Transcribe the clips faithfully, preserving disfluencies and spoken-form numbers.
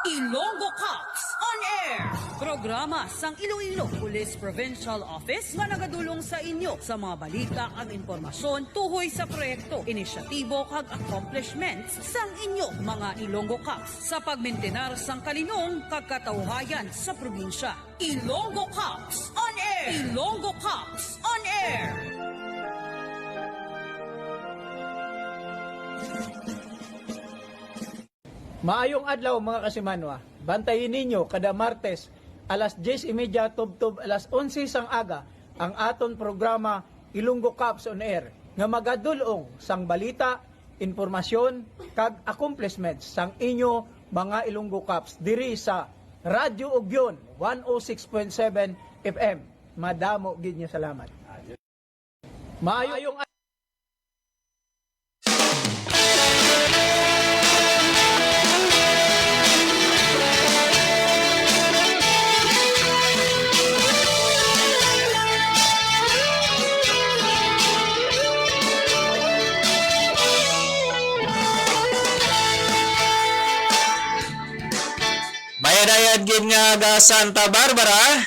Ilonggo Cops on Air. Programa sang Iloilo Police Provincial Office nga nagadulong sa inyo sa mga balita kag impormasyon tuhoy sa proyekto, inisyatibo kag accomplishments sang inyo mga Ilonggo Cops sa pagmintinar sang kalinong kag katawhayan sa probinsya. Ilonggo Cops on Air. Ilonggo Cops on Air. Maayong adlaw, mga kasimanwa. Bantayi ninyo kada Martes alas diyes y media tubtob alas onse sang aga ang aton programa Ilonggo Cops on Air, nga magadul-ong sang balita, impormasyon, kag accomplishments sang inyo mga Ilonggo Cops diri sa Radyo Ugyon one oh six point seven F M. Madamo gid nga salamat. Maayong Mayad-ayad gid nga aga, Santa Barbara.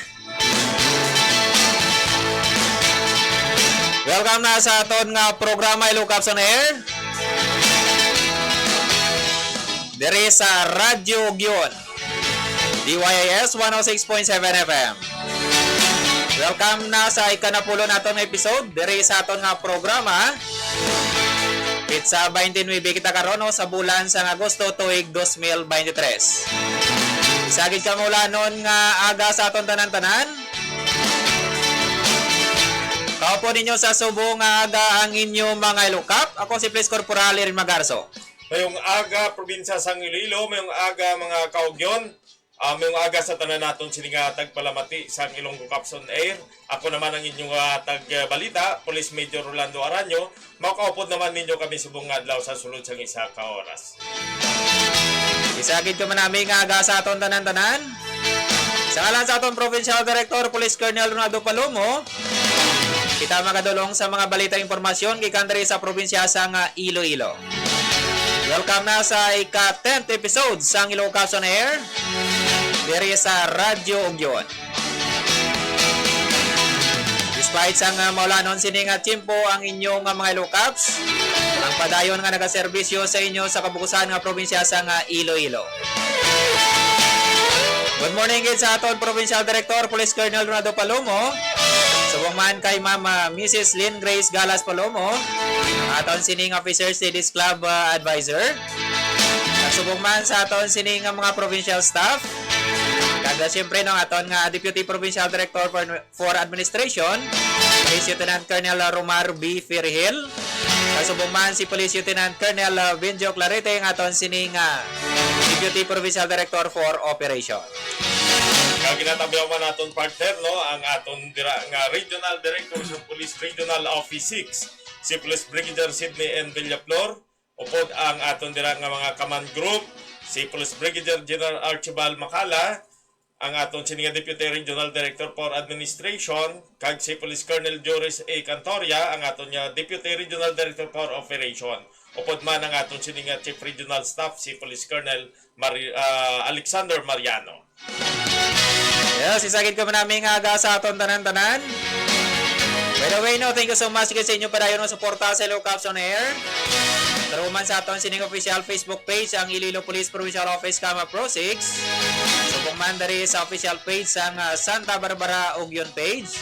Welcome na sa aton nga programa, Ilonggo Cops on Air. Diri sa Radyo Ugyon, D Y I S one oh six point seven F M. Welcome na sa ikanapulo naton nga episode diri sa aton nga programa. Petsa twenty-nine kita karon, no, sa bulan sang Agosto, tuig dos mil beintitrés. Isa gid ka maulanon nga aga sa aton tanan-tanan. Kaupod ninyo sa subong nga aga ang inyo mga Ilonggo Cops. Ako si Police Corporal Erin Magarso. Mayong aga, probinsya sang Iloilo. Mayong aga, mga kaugyon. Ah, mayong aga sa tanan naton sini nga tagpalamati sang Ilonggo Cops on Air. Ako naman ang inyong, ah, tagbalita, Police Major Rolando Aranyo. Makaupod naman ninyo kami subong nga adlaw sa sulod sang isa ka oras. Isa gid ka man nami nga aga sa aton tanan-tanan. Sa ngalan sa aton Provincial Director, Police Colonel Ronaldo Palomo, kita magadulong sa mga balita, impormasyon gikan diri sa probinsya sang Iloilo. Welcome na sa ika-tenth episode sang Ilonggo Cops on Air diri sa Radyo Ugyon. Despite sang, ah, maulanon sini nga tiyempo ang inyo nga mga Ilonggo Cops, ang padayon nga nagaserbisyo sa inyo sa kabukusan nga probinsya sang Iloilo. Good morning gid sa aton Provincial Director, Police Colonel Ronaldo Palomo. Subong man kay Ma'am, ah, Missus Lynn Grace Galas Palomo, ang aton sining Officer Studies Club, ah, Advisor. Kag subong man sa aton sining mga provincial staff. Kag, ah, siyempre, no, aton nga Deputy Provincial Director for for Administration, Police Lieutenant Colonel Romar B. Firihil. Kag subong man si Police Lieutenant Colonel, uh, Benjo Clarete, ang aton sining, uh, Deputy Provincial Director for Operation. Kag ginatamyaw man aton partner, no, ang aton dira nga Regional Director sa Police Regional Office six, si Police Brigadier Sydney N. Villaflor, upod ang aton dira nga mga command group, si Police Brigadier General Archibald Macala, ang aton sini nga Deputy Regional Director for Administration, kag si Police Colonel Joris A. Cantoria, ang aton nga Deputy Regional Director for Operation. Upod man ang aton sini nga Chief Regional Staff, si Police Colonel Mari-, ah, Alexander Mariano. Yes, isa gid ka man nami nga aga sa aton tanan-tanan. By the way, no, thank you so much gid sa inyo padayon nga suporta sa Ilonggo Cops on Air. Taro man sa aton sining official Facebook page, ang Iloilo Police Provincial Office, kama Pro six. Subong man diri sa official page sang, ah, Santa Barbara Ugyon page.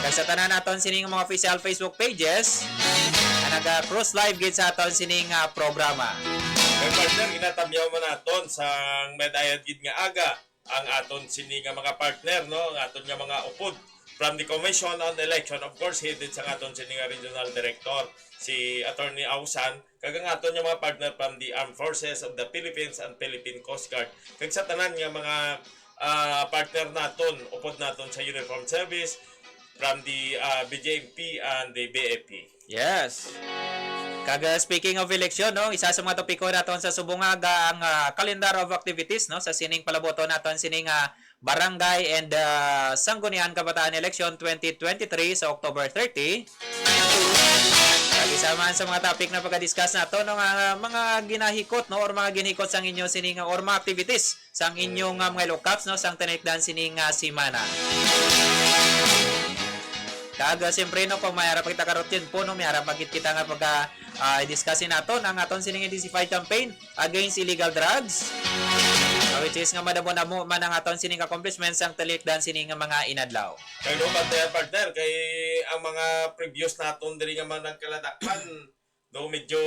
Kag sa tanan naton sining mga official Facebook pages nga naga-cross live gid sa aton sining, ah, programa. Kag partner, ginatamyaw man naton sang medayad gid nga aga ang aton sini nga mga partner, no? Ang aton nga mga upod from the Commission on Election, of course, headed sang aton sini nga Regional Director, si Attorney Ausan, kag ang aton nga mga partner from the Armed Forces of the Philippines and Philippine Coast Guard, kag sa tanan nga mga, ah, partner naton, upod naton sa uniform service, from the, ah, B J M P and the B A P. Yes. Kag, ah, speaking of election, no, isa sa mga topiko naton sa subong nga aga ang, ah, calendar of activities, no, sa sining palabuton naton sining, ah, Barangay and, ah, Sangguniang Kabataan Election twenty twenty-three sa October thirty. Kag Isa man sa mga topic na pagka-discuss nato, no, nga mga ginahikot, no, or mga ginhikot sang inyo sini nga, or mga activities sang inyo nga mga Ilocos, no, sang tinalikdan sini nga semana. Kag, ah, siyempre, no, kung may harap kita karot yun po, no, may harap magit kita nga pagka, ah, i-discuss nato ang aton sini nga intensified campaign against illegal drugs. Ah, which is nga madamo-damo man ang aton sini nga accomplishments sang tinalikdan sini nga mga inadlaw. Kay no, bantay, partner, kay ang mga previous naton diri nga mga nagkaladakpan, do medyo,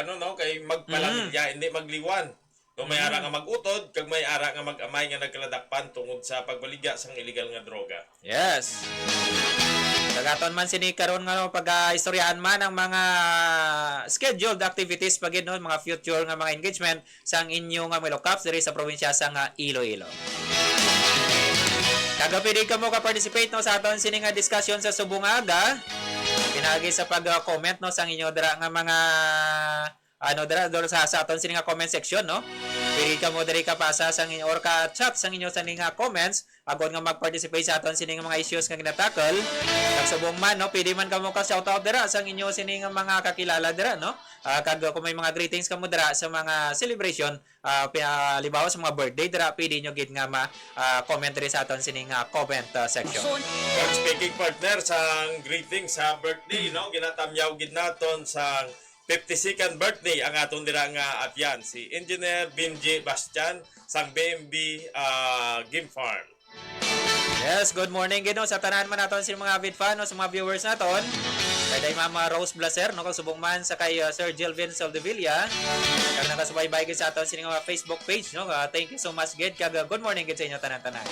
ano, no, kay magpalamilya, Mm. hindi magliwan. No, may ara Mm. nga mag-utod, kag may ara nga mag-amay nga nagkaladakpan tungod sa pagbaligya sang illegal nga droga. Yes. Kag aton man sini karon nga, no, pag-istoryahan man ang mga scheduled activities pa gid, no, mga future nga mga engagement sang inyo nga mga Ilocos diri sa probinsya sang Iloilo. Kag pwede kamo ka-participate, no, sa aton sini nga discussion sa subong aga. Pinaagi sa pag-comment, no, sang inyo dira nga mga, ano, dira, dira sa, sa aton sini nga comment section, no. Pwede kamo diri ka pasa sang inyo or ka chat sang inyo sini nga comments, agod nga mag-participate sa aton sini nga mga issues nga ginatakol. Kag subong man, no, pwede man kamo ka shoutout dira sang inyo sini nga mga kakilala dira, no. Ah, kag kung may mga greetings kamo dira sa mga celebration, ah, pi-, ah, halimbawa sa mga birthday dira, pwede nyo gid nga ma, ah, comment diri sa aton sini nga comment, ah, section. Kag speaking, partner, sang greeting sa birthday, no, ginatamyaw gid naton sang fifty-second birthday ang aton dira nga abyan, si Engineer Benji Bastian sang B M B, ah, Game Farm. Yes, good morning gid, no, sa tanan man naton sini mga avid fan, no, sa mga viewers naton. Kay day Mama Rose Blaser, no, kag subong man sa kay, uh, Sir Jelvin Soldevilla. Kag nagasubaybay gid sa aton sini nga Facebook page, no. Uh, thank you so much gid, kag, uh, good morning gid sa inyo tanan-tanan.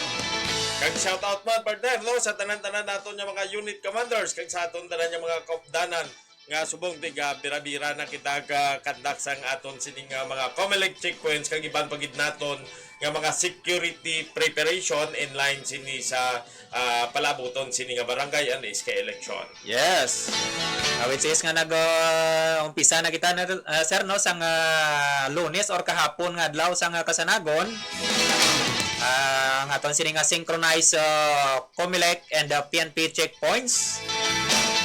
Kag shout out man, partner, no, sa tanan-tanan naton nga mga unit commanders kag sa aton tanan nga mga kaupdanan nga subong tiga bira-bira na kita ka conduct sang aton sini nga mga Comelec checkpoints kag iban pa gid naton nga mga security preparation in line sini sa, ah, palabuton sini nga barangay and S K election. Yes. Ah, which is nga nag, ah, umpisa na kita na, ah, sir, no, sang, ah, Lunes or kahapon nga adlaw sang, ah, kasanagon. Ah, ang aton sini nga synchronized, ah, Comelec and, ah, P N P checkpoints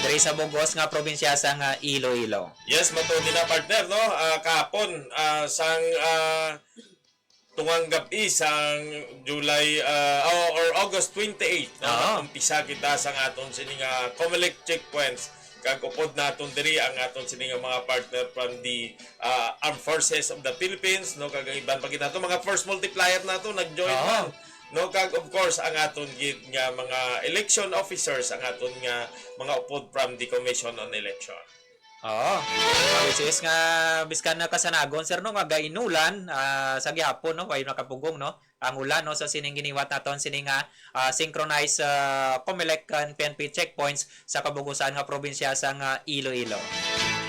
diri sa bugos nga probinsya sang, ah, Iloilo. Yes, matuod na, partner, no? Ah, kahapon, ah, sang, ah, tungang gab-i sang July, ah, o, or August twenty-eight, no? Oo. Umpisa kita sang aton sini nga Comelec checkpoints. Kag upod naton diri ang aton sini nga mga partner from the, ah, Armed Forces of the Philippines, no? Kag ang iban pa gid nato, mga force multiplier nato, nag-join Oo. man. No, kag of course, ang aton gid nga mga election officers, ang aton nga mga upod from the Commission on Election. Oo. Which is nga, biskan na kasanagon, sir, no, nga gainulan, ah, sa gihapon, no, way nakapugong, no, ang ulan, no, sa sining giniwat naton, sining nga, ah, synchronized, ah, Comelec and P N P checkpoints sa kabugusan nga probinsya sang Iloilo.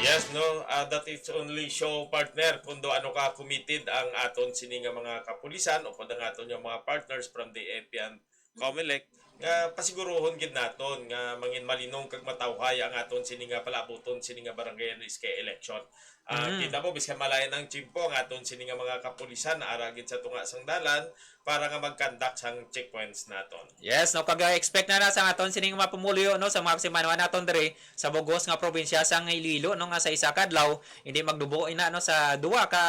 Yes, no, ah, that is only show, partner, kung do ano ka committed ang aton sini nga mga kapulisan o pud ang aton nga mga partners from the A P and Comelec, nga pasiguruhon gid naton nga mangin malinong kag matawhay ang aton sini nga palabuton sini nga barangay and S K election. Ah, Mm. kita mo, biskan malain ang tiyempo, ang aton sini nga mga kapulisan ara gid sa tunga sang dalan para nga mag-conduct sang checkpoints naton. Yes, no, kag, ah, expect na na sa aton sini nga mga pumuluyo, no, sa mga simanwa naton diri sa bugos nga probinsya sang Iloilo, no, nga sa isa ka adlaw hindi magdubo ina, no, sa duha ka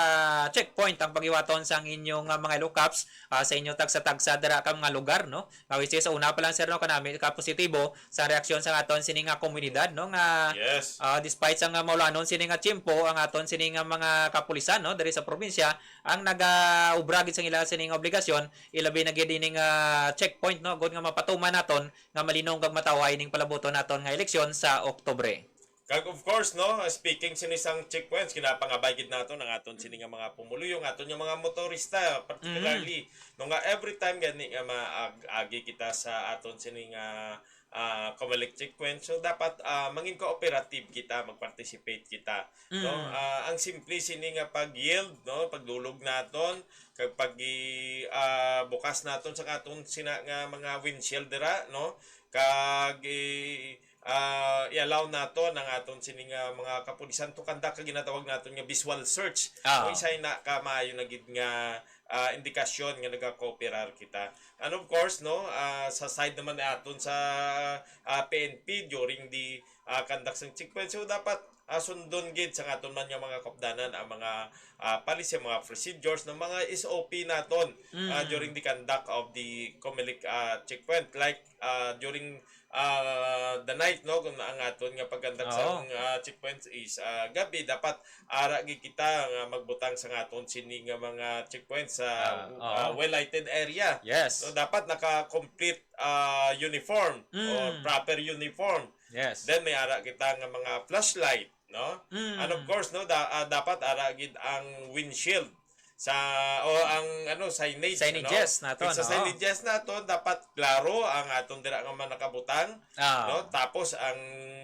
checkpoint ang paghiwaton sang inyo nga mga Ilocos, ah, sa inyo tagsa-tagsa dira ka mga lugar, no. Nga which is, una pa lang, sir, no, kanami ka positibo sa reaksyon sa aton sini nga komunidad, no, nga, Yes. ah, despite sa nga maulanon sini nga tiyempo, ang aton sini nga mga kapulisan, no, diri sa probinsya, ang nagaubra gid sa ila sini nga obligasyon, ilabi na gid ining, ah, checkpoint, no, agud nga mapatuman naton nga malinong kag matawhay ining palabuton naton nga eleksyon sa Oktubre. Kag of course, no, speaking sini sang checkpoints, ginapangabay gid naton ang aton sini nga mga pumuluyo, ang aton nga mga motorista, particularly, Mm. no, nga every time gani nga maag-agi kita sa aton sini nga, ah, Comelec checkpoint, so dapat, ah, mangin cooperative kita, mag-participate kita, no? Mm. Ah, ang simple sini nga pag-yield, no, pagdulog naton, kag pag-, ah, bukas naton sa aton sina nga mga windshield dira, no? Kag i-, ah, i-allow naton ang aton sini nga mga kapulisan to conduct ka ginatawag naton nga visual search. Ah. Kung isay na ka maayo na gid nga, ah, indikasyon nga nagakooperar kita. And of course, no, ah, sa side naman naton sa, ah, P N P during the, ah, conduct sang checkpoint. So, dapat ah, sundon gid sa aton man nga mga kaupdanan ang mga, ah, policy, mga procedures, no, mga S O P naton, ah, Mm. during the conduct of the COMELEC, ah, checkpoint. Like, ah, during, ah, the night, no, kung ang aton nga pag-conduct sa, Oo. ah, checkpoints is, ah, gabi, dapat ara gid kita nga magbutang sa aton sini nga mga checkpoints sa, Ah, ah, oo. well-lighted area. Yes. So, dapat naka-complete, ah, uniform or Mm. proper uniform. Yes. Then, may ara kita nga mga flashlight, no? Mm. And of course, no, da-, ah, dapat ara gid ang windshield sa, o ang, ano, signage, Signages ano? Naton, Sa oo. Signages naton, dapat klaro ang aton dira nga mga nakabutang, Ah. no? Tapos ang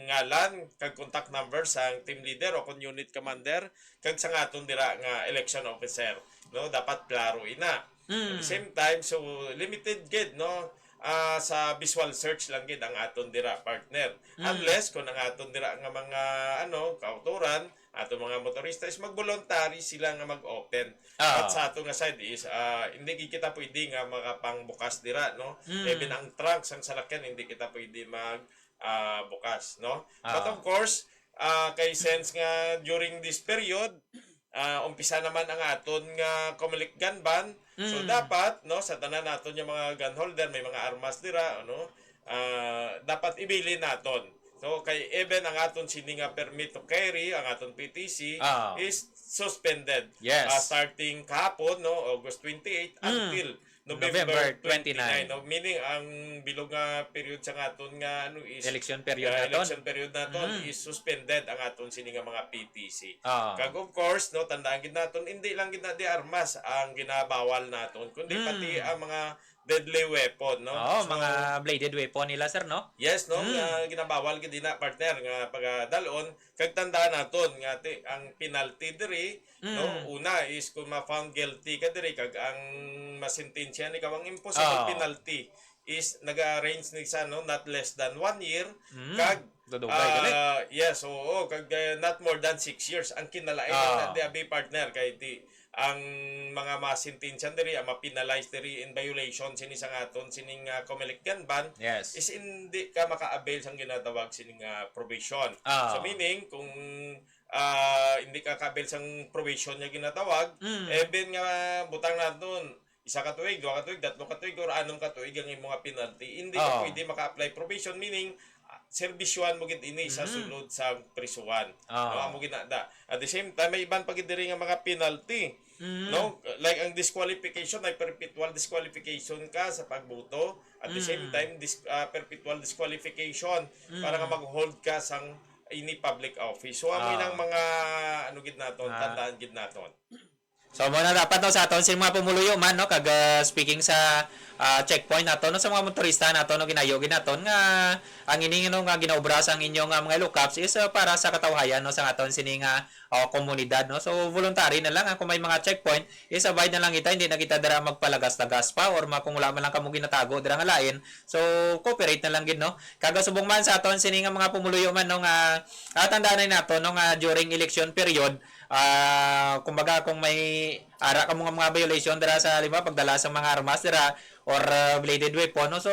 ngalan kag contact number sa team leader o kung unit commander kag sa aton dira nga election officer, no? Dapat klaro ina. At the Mm. same time, so limited gid, no? Ah, sa visual search lang gid ang aton dira, partner. Mm. Unless kung ang aton dira nga mga, ano, kautoran, aton mga motorista is mag-voluntary sila nga mag-open. Ah. But sa ato nga side is, ah, hindi gid kita pwede nga makapangbukas dira, no? Mm. Even ang trunk sang salakyan, hindi kita pwede mag, ah, bukas, no? But Ah. of course, ah, kay since nga during this period, ah, umpisa naman ang aton nga COMELEC gun ban. So, Mm. dapat, no, sa tanan naton nga mga gun holder, may mga armas dira, ano, ah, dapat ibilin naton. So, kay even ang aton sini nga permit to carry, ang aton P T C, Ah. is suspended. Yes. Ah, starting kahapon, no, August twenty-eight, Mm. until November November twenty-nine. twenty-nine, no? Meaning, ang bilog nga period sa aton nga, ano, is, Election period ah, naton. election period naton Mm. is suspended ang aton sini nga mga P T C. Ah. Kag of course, no, tandaan gid naton, hindi lang gid na di armas ang ginabawal naton, kundi Mm. pati ang mga deadly weapon, no? Oo, So, mga bladed weapon nila, sir, no? Yes, no? Mm. Nga ginabawal gid na, partner, nga pagadalon. Kag tandaan naton nga ti-, ang penalty diri, no? Mm. Una is kung ma-found guilty ka diri kag ang masentensya ni ka, ang imposible Ah. penalty is naga-range ni sa, no, not less than one year, Mm. kag, Dadugay, gali. ah, yes, oo, kag, eh, not more than six years. Ang kinalain Ah. na di abi, partner, kay di ang mga masentensya diri, ang ma-penalize diri in violation sini sa aton sining, ah, COMELEC gun ban, Yes. is hindi ka maka-avail sang ginatawag sining, ah, probation. Ah. So, meaning, kung, ah, hindi ka ka-avail sang probation nga ginatawag, Mm. even nga butang naton, isa ka tuig, duha ka tuig, tatlo ka tuig, or anom ka tuig ang imo nga penalty, hindi ka Ah. pwede maka-apply probation, meaning, ah, serbisyuhan mo gid ini sa Mm. sulod sa prisuhan. Ah. No, amo gid na da. At the same time, may iban pa gid diri nga mga penalty. Mm. No? Like ang disqualification, ay perpetual disqualification ka sa pagboto. At the same Mm. time, dis-, ah, perpetual disqualification para nga Mm. mag-hold ka sang any public office. So, amo Ah. ilang mga, ano gid naton, Ah. tandaan gid naton. So, mo na dapat, no, sa aton sing mga pumuluyo man, no, kag, ah, speaking sa, ah, checkpoint nato, no, sa mga motorista nato, no, ginayo gid naton nga ang ini, no, nga ginaobra sang inyo nga mga look-ups is, ah, para sa katawhayan, no, sa aton sini nga, ah, komunidad, no. So, voluntary na lang, ah, kung may mga checkpoint, is abide na lang kita, hindi na kita dira magpalagas-lagas pa, or ma-, kung wala man lang kamo ginatago dira nga lain, so, cooperate na lang gid, no. Kag subong man sa aton sini nga mga pumuluyo man, no, nga, ah, tandaan na nato, no, nga during election period, ah, kumbaga, kung may ara kamo nga mga violation dira sa, halimbawa, pagdala sa mga armas dira or, ah, bladed weapon, no? So,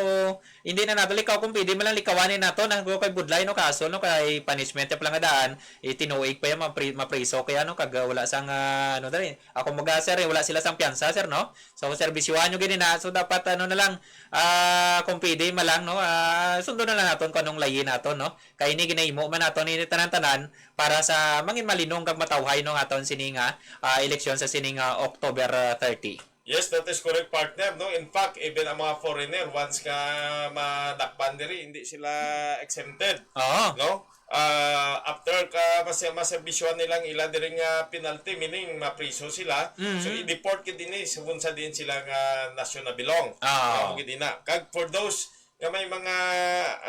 hindi na nato likaw kung pwede man lang likawan ni nato na kay budlay, no, kaso, no, kay punishment pa lang nga daan, eh, tinuig pa yan, mapri-, mapriso kaya, no, kag, ah, wala sang, ah, ano diri. Ako, kumbaga, sir, eh, wala sila sang piyansa, sir, no? So, serbisyuhan nyo gini na. So, dapat, ano na lang, ah, kung pwede man lang, no, ah, sundo na lang naton kung anong layi naton, no? Kay ini ginahimo man naton ini tanan-tanan para sa mangin malinong kag matawhay, no, nga aton sini nga, ah, eleksyon sa sini nga October, ah, thirty. Yes, that is correct, partner, no? In fact, even ang mga foreigner, once nga madakpan diri, hindi sila exempted, Oo. no? Ah, after ka mas-, maserbisyohan nilang ila diri nga penalty, meaning mapriso sila, Mhm. so i-deport gid ini sa kung sa diin sila nga nasyon na belong. Ah. Amo gid ina. Kag for those nga may mga,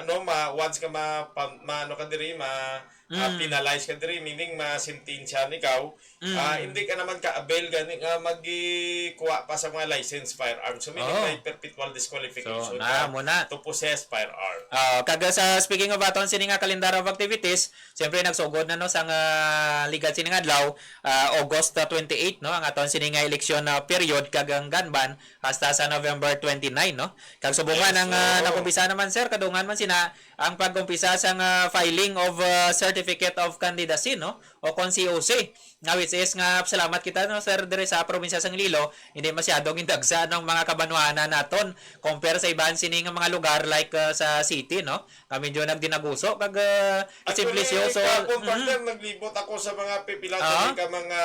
ano, ma-, once ka ma-, pa-, ma-, ano ka diri, ma-, ah, Mm. penalize ka diri, meaning masentensyahan ikaw, Mm. ah, hindi ka naman ka-avail gani nga magkuha pa sa mga licensed firearms. So, meaning Oh. may perpetual disqualification So, na ka mo na. to possess firearm. Ah, kag sa speaking of aton sini nga calendar of activities, siyempre nagsugod na, no, sa nga ligad sini nga adlaw, ah, August, ah, twenty-eight, no, ang aton sini nga election, ah, period kag ang gun ban hasta sa November twenty-nine, no? Kag subong man Yes, ang, ah, oo. nag-umpisa naman, sir, kadungan man sina ang pag-umpisa sang, ah, filing of, ah, certificate Certificate of Candidacy, no? O kon C O C, nga which is nga salamat kita, no, sir, diri sa probinsya sang Iloilo, hindi masyado gindagsa ang mga kabanwahanan naton compare sa iban sini nga mga lugar like, uh, sa city, no? Kami medyo nagdinaguso kag, uh, Actually, simple siyo. So, kahapon, mm. partner, naglibot ako sa mga pipila Ah? diri ka mga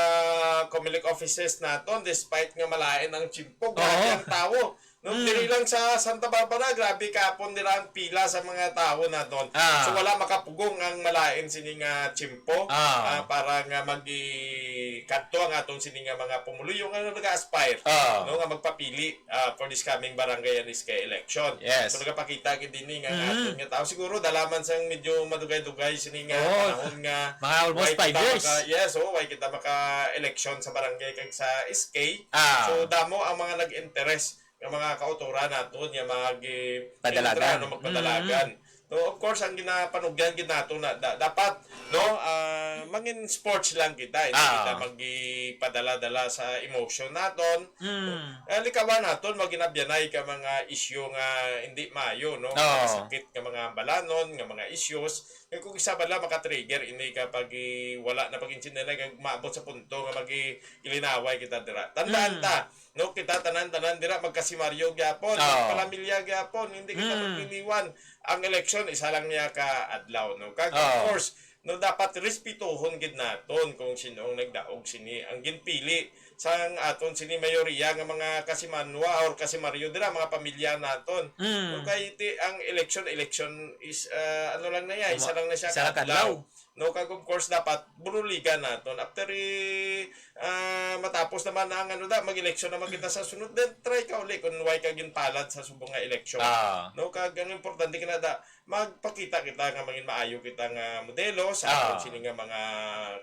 Comelec offices naton, despite nga malain ang tiyempo, Oo. grabe ang tawo. No, Mm. diri lang sa Santa Barbara, grabe kahapon nila ang pila sa mga tawo naton. Ah. So, wala makapugong ang malain sini nga tiyempo, Ah. ah, para nga magkadto ang aton sini nga mga pumuluyo nga nag-aspire, Ah. no, nga magpapili, ah, for this coming barangay and S K election. Yes. So, nagapakita gid dinhi nga Mm. aton nga tawo. Siguro, dalaman sang medyo madugay-dugay sini nga Oh. panahon nga Mga almost why five kita years. maka-, yes, oh, why kita maka-election sa barangay kag sa S K. Ah. So, damo ang mga nag-interes nga mga kautoran naton nga mag-, eh, Padalagan. entra, no, magpadalagan. Mm. So, of course, ang ginapanugyan gid nato na da-, dapat, no, ah, mangin sports lang kita, hindi Ah. kita magpadala-dala sa emotion naton. Mm. Eh, likawan naton, maginabyanay ka mga issue nga hindi maayo, no? Oo. Mga sakit nga mga balanon, nga mga issues. Eh, kung isa bala maka-trigger, ini ka pag-, wala na pag-intindi na, kag maabot sa punto nga mag-ilinaway kita dira. Tandaan Mm. ta, no, kita tanan-tanan dira magkasimaryo gyapon, Oo. magpalamilya gyapon, hindi kita Mm. magliliwan. Ang eleksyon, isa lang niya ka adlaw, no? Kag, of Oo. course, no, dapat respetuhon gid naton kung sino ang nagdaog sini. Ang ginpili sang aton sini mayoriya nga mga kasimanwa or kasimaryo dira, mga pamilya naton. Mm. No, kay ti-, ang election, election is, ah, ano lang na yan, isa Tama. lang na siya Isa lang ka adlaw. kadlaw. No, kag of course, dapat buruligan naton. After i-, ah, matapos naman ang ano da, mag-election naman kita sa sunod, then try ka uli kung why ka ginpalad sa subong nga election. Ah. No, kag ang importante kinada, magpakita kita nga mangin maayo kita nga modelo sa Ah. aton sini nga mga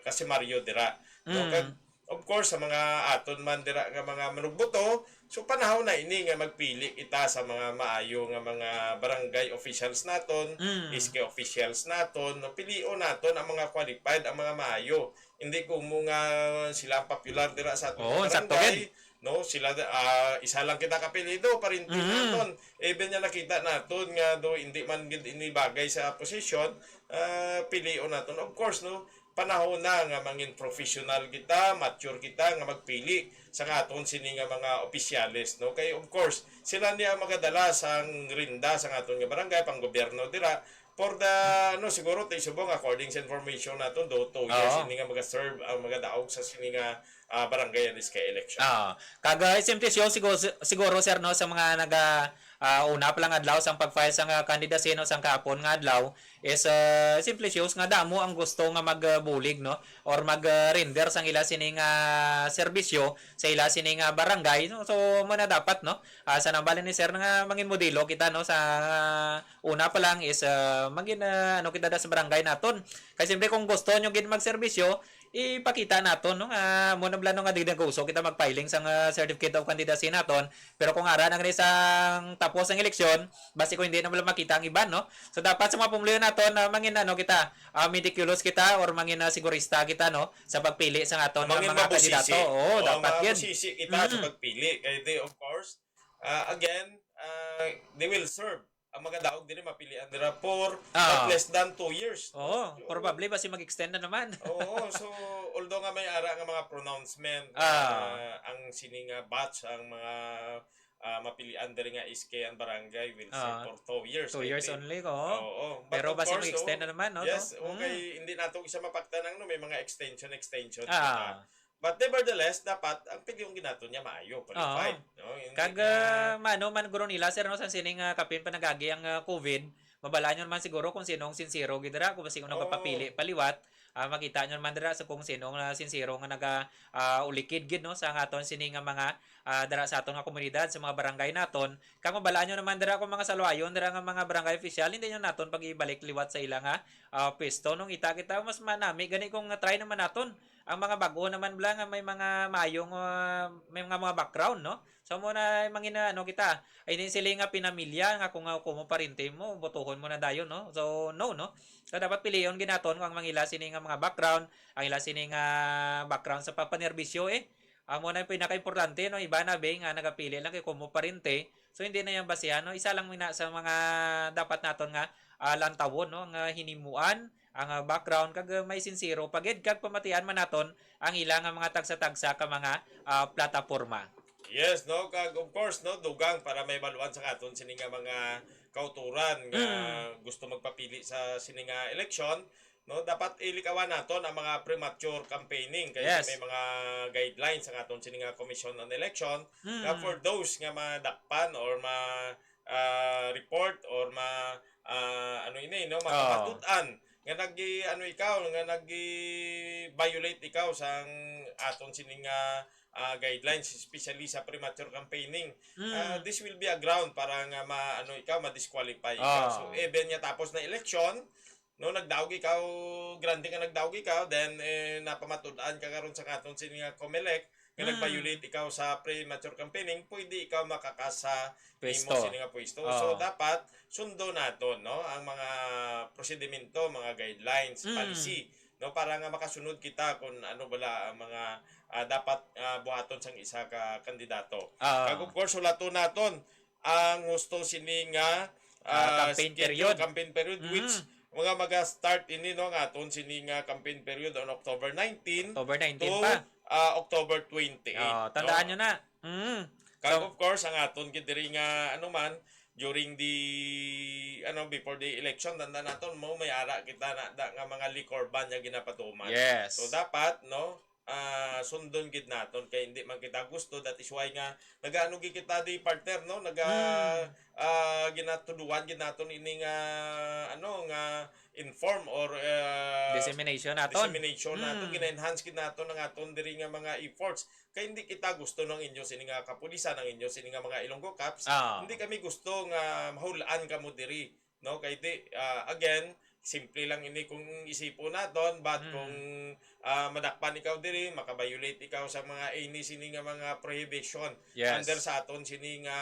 kasimaryo dira. No, Mm. kag of course, sa mga aton man dira nga mga manugboto, so panahon na ini nga magpili kita sa mga maayo nga mga barangay officials naton, Mm. S K officials naton, no? Pilion naton ang mga qualified, ang mga maayo. Hindi ko mo nga sila ang popular dira sa aton Oo, sa sakto barangay, gid. no? Sila, ah, isa lang kita kapilido, parinti Mm. naton. Even nga nakita naton nga do hindi man gid ini bagay sa posisyon, ah, pilion naton. Of course, no? Panahon na nga mangin professional kita, mature kita nga magpili sa nga aton sini nga mga opisyales, no? Kay, of course, sila ni ang magadala sang rinda sa nga aton nga barangay, pang gobyerno dira, for the, ano, siguro, ti subong, according sa information naton, do two years Oo. ini nga maga-serve ang magadaog sa sini nga, ah, barangay and S K election. Ah, kag, ah, simple siya, siguro, siguro, sir, no, sa mga naga, ah, una pa lang adlaw sang pag-file sang, ah, candidacy, no, sang kahapon nga adlaw, is, ah, simple issues nga damo ang gusto nga magbulig, no, or mag, ah, render sang ila sini nga serbisyo sa ila sini nga barangay, no? So, mo na dapat, no? Ah, sa nambali ni sir nga mangin modelo kita, no, sa una pa lang is, ah, mangin, ah, ano kita da sa barangay naton. Kay siyempre kung gusto nyo gid magserbisyo, ipakita naton, no, nga mo na bala, no, nga di nag-uso kita mag-filing sang, ah, certificate of candidacy naton. Pero kung ara na gani sang tapos ang eleksyon, basi ko hindi na wala makita ang iban, no? So, dapat sa mga pumuluyo naton na mangin, ano, kita, ah, meticulous kita or mangin, ah, sigurista kita, no, sa pagpili sa aton nga Mangin mga mabusisi. kandidato. Oo, Oo, dapat yun. mabusisi kita sa Mm. pagpili. Kaya di, of course, ah, again, ah, they will serve. Ang mga daog diri, mapilian nila for Ah. not less than two years. Oo, Oo. probably basi mag-extend na naman. Oo, so, although nga may ara nga mga pronouncement, Ah. ah, ang sini nga batch, ang mga, ah, mapilian diri nga S K and barangay will serve Ah. for two years, Two I years think. only, oo. Oo, but Pero of basi course, mag-extend oh, na naman, no? yes, So, okay, mm. hindi nato isa mapaktan ang, no, may mga extension, extension Ah. kita. But nevertheless, dapat ang pilion ginaton niya maayo, qualified, Oo. no? Hindi Kag, niya ah, mano man guro nila, sir, no, sa sining, ah, kapin pa nagagi ang, ah, covid, mabala nyo naman siguro kung sino ang sincero gid dira, kung sino Oo. nagapapili paliwat, ah, makita nyo naman dira sa kung sino nga sincero nga naga, ah, ulikid gid, no, sa nga aton sini nga mga, ah, dira sa aton nga komunidad, sa mga barangay naton. Kag mabala nyo naman dira kung mga saluayon dira nga mga barangay official, hindi nyo naton pag-ibalik liwat sa ila nga, ah, pwesto. Nung ita kita, mas manami gani kung try naman naton ang mga bag-o naman bala nga may mga mayong, ah, may mga, mga background, no? So, mo na mangina, ano, kita. Ay, hindi sila nga pinamilya nga kung, ah, kung mo parente mo, botohon mo na dayon, no? So, no, no? So, dapat pilion ginaton kung ang mangila sini nga mga background, ang ila sini nga background sa pagpanerbisyo, eh. Amo na yung pinaka-importante, no? Iba na, be, nga nagapili lang kay kung mo parente. So, hindi na yung basihan, no? Isa lang muna sa mga dapat naton nga, ah, lantawon, no? Nga hinimuan, ang, ah, background, kag, ah, may sinsero pa gid, kag pamatian man naton ang ila nga mga tagsa-tagsa ka mga, ah, plataporma. Yes, no? Kag, of course, no, dugang para may baluan sa aton sini nga mga kauturan nga Mm. gusto magpapili sa sini nga eleksyon, no? Dapat ilikawan naton ang mga premature campaigning kay Yes. may mga guidelines ang aton sini nga Commission on Election nga Mm. for those nga madakpan or ma, ah, report or ma, ah, ano ini, no, Oh. mapamatud-an nga nag-, ano ikaw, nga nag-violate ikaw sang aton sini nga, ah, guidelines, especially sa premature campaigning. Mm. Ah, this will be a ground para nga ma-, ano ikaw, ma-disqualify ikaw. Ah. So, even nga tapos na eleksyon, no, nagdaog ikaw, grande nga nagdaog ikaw, then, eh, napamatud-an ka karon sa aton sini nga Comelec, nga Mm. nag-violate ikaw sa premature campaigning, pwede ikaw makakasa Pwesto. imo sini nga pwesto. Oo. So, dapat sundo naton, no, ang mga prosedimento, mga guidelines, Mm. policy, no, para nga makasunod kita kung ano bala ang mga, ah, dapat, ah, buhaton sang isa ka kandidato. Ah. Kag of course, hulaton naton ang husto sini nga, Ah, ah, campaign schedule, period. campaign period, Mm. which mga maga-start ini, no, nga aton sini nga campaign period on October nineteen October nineteen to, pa. ah, October twenty-eight, Oh, tandaan no? nyo na. Mm. Kag So, of course, ang aton gid diri nga, ano man, during the, ano, before the election, tandaan naton mo, may ara kita na, da, nga mga liquor ban nga ginapatuman. Yes. So, dapat, no, ah, sundon gid naton kay hindi man kita gusto. That is why nga nagaano gid kita di, partner, no? Naga, Mm. ah, ginatuduan gid naton ini nga, ano, nga inform or, ah, Dissemination naton. dissemination naton. Mm. Gina-enhance gid naton ang aton diri nga mga efforts. Kay hindi kita gusto ng inyo sini nga kapulisan, ang inyo sini nga mga Ilonggo Cops. Ah. Hindi kami gusto nga mahulaan kamo diri, no? Kay di, ah, again, simple lang ini kung isipon naton, but Mm. kung, ah, madakpan ikaw diri, makabiolate ikaw sa mga any sini nga mga prohibition Yes. under sa aton sini nga,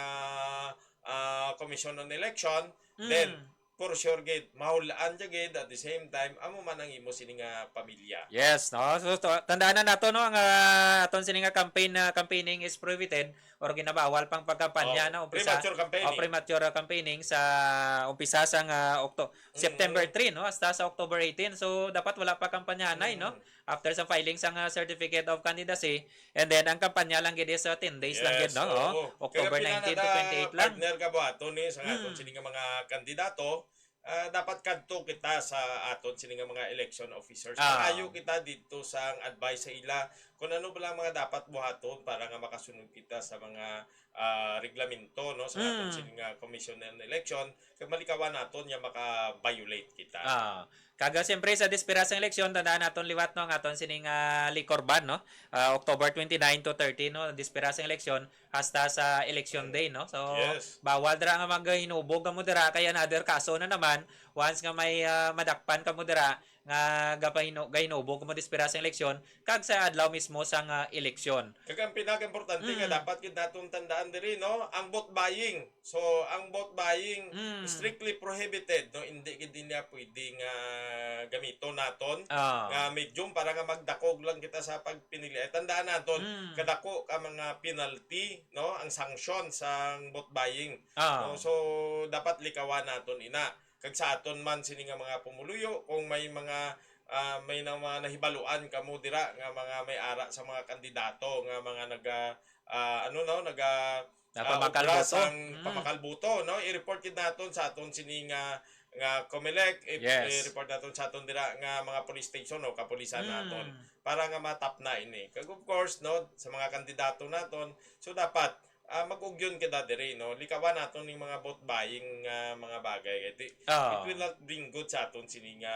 ah, Commission on Election, Mm. then for sure gid, mahulaan siya gid, at the same time, amo man ang imo sini nga pamilya. Yes, no? So, to, tandaan na nato, no, ang, ah, aton sini nga campaign, ah, campaigning is prohibited or ginabawal pang pagkampanya, Oh, no? Umpisa, premature campaigning. oh, premature, ah, campaigning sa umpisa sa nga Octo-, September Mm. three, no? Hasta sa October eighteen. So, dapat wala pa kampanyahanay, no? Mm. After sa filing sang, ah, certificate of candidacy, and then ang kampanya lang gid is, ah, ten days lang gid, Yes, no? oo. Oh, October Kaya nineteen to pinanada, twenty-eight lang. partner, kabuhaton ni sa aton Mm. sini nga mga kandidato, ah, dapat kadto kita sa aton sini nga mga election officers. Ah. Pangayo kita dito sa advice sa ila kung ano ba lang mga dapat buhaton para nga makasunod kita sa mga, ah, reglamento, no, sa aton Mm. sini nga Commission on Election, kag malikawan naton nga maka-violate kita. Ah. Kag, ah, siyempre, sa desperasang eleksyon, tandaan naton liwat, no, ang aton sining, ah, liquor ban, no? Ah, October twenty-nine to thirty, no? Desperasang eleksyon hasta sa election Mm. day, no? So, Yes. bawal dira nga maghinubog kamo dira kay another kaso na naman once nga may, ah, madakpan kamo dira nga gapahinu-, gahinubog kamo desperasang eleksyon kag sa adlaw mismo sang, ah, eleksyon. Kag ang pinakaimportante nga Mm. dapat gid naton tandaan diri, no, ang vote buying. So, ang vote buying Mm. strictly prohibited, no? Hindi gid niya pwede nga gamiton naton Ah. nga medium para nga magdakog lang kita sa pagpinili. Ay, tandaan naton, Mm. kadako ka mga penalty, no? Ang sanction sang vote buying. Ah. No? So, dapat likawan naton ina. Kag sa aton man sini nga mga pumuluyo, kung may mga, ah, may na mga nahibaluan kamo dira nga mga may ara sa mga kandidato nga mga naga, ah, ano, no, naga, ah, Napamakalbuto. obra sang Mm. pamakalbuto, no? I-report gid naton sa aton sini nga, nga Comelec, i-, Yes. i-report naton sa aton dira nga mga police station o kapulisan Mm. naton para nga matapna ini. Kag of course, no, sa mga kandidato naton, so dapat, ah, mag-ugyon kita diri, no? Likawan naton ning mga vote buying nga mga bagay kay di, Oo. it will not bring good sa aton sini nga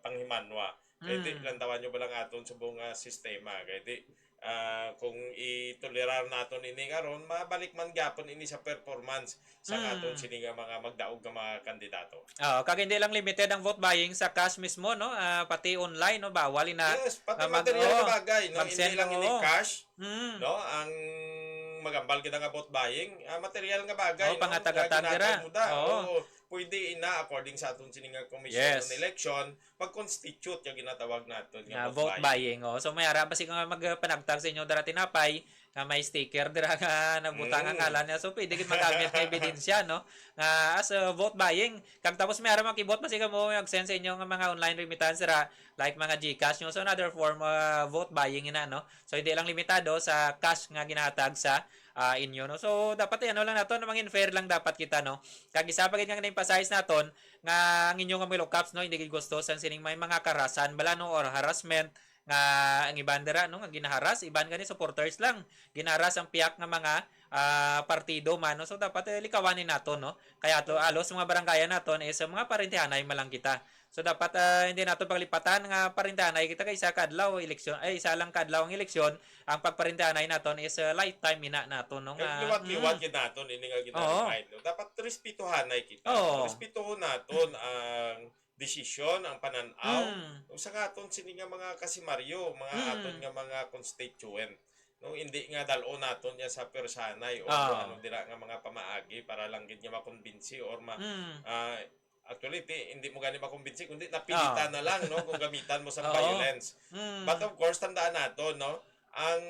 panghimanwa. Kay di, Mm. lantawan nyo ba lang aton subong nga sistema? Kay di, ah, kung itolerar naton ini karon, mabalik man gyapon ini sa performance sa Mm. aton sini nga mga magdaog nga mga kandidato. Oo, kag hindi lang limited ang vote buying sa cash mismo, no? Ah, pati online, no? Bawal ina Yes, pati nga mag-, material oo, nga bagay, no? Hindi mag-send, lang ini oo. cash, Mm. no? Ang magambal kita nga vote buying, ah, material nga bagay, Oh, no? pangatag-atag Nga dira. ginatag mo da. Oo. Oo, pwede ina according sa aton sini nga Commission Yes. on Election, pag-constitute nga ginatawag naton nga Nga vote vote buying. buying, oh. So, may ara ba siya nga magpanagtag sa inyo dara tinapay, nga may sticker dira nga nabutang ang Mm. ngalan niya. So, pwede gid magamit nga ebidensya, no? Nga as a vote buying. Kag tapos may ara makibot, basi kamo mag-send sa inyo nga mga online remittance dira, like mga GCash nyo. So, another form of vote buying ina, no? So, hindi lang limitado sa cash nga ginahatag sa, ah, inyo, no? So, dapat, eh, ano lang nato, no? Mangin fair lang dapat kita, no? Kag isa pa gid nga na-emphasize naton nga ang inyo nga mga look-ups, no, hindi gid gusto sang sining may mga karahasan bala, no, or harassment, nga ang iban dira, no, nga ginaharas, iban gani supporters lang. Ginaharas ang piyak nga mga, ah, partido man, no? So, dapat, eh, likawanin nato, no? Kaya to, alos sa mga barangayan naton is, eh, mga parentehanay man lang kita. So, dapat, ah, hindi nato paglipatan nga parentehanay kita kay isa ka adlaw, eleksyon, ay, isa lang ka adlaw ang eleksyon, ang pagparentehanay naton is, ah, lifetime ina nato, no? Kag Nga, liwat-liwat mm. gid naton ini nga Oo. gina-remind, no? Dapat respetohanay kita. Oo. Respetohon naton ang desisyon, ang panan-aw, Mm. o sa aton sini nga mga kasimaryo, mga Mm. aton nga mga constituent. No, hindi nga dal-on naton niya sa personay o Ah. ano dira nga mga pamaagi para lang gid niya makumbinsi or ma-, Mm. ah, actually, di, hindi mo gani makumbinsi, kundi napilitan Ah. na lang, no, kung gamitan mo sa Oo. violence. Mm. But of course, tandaan nato, no, ang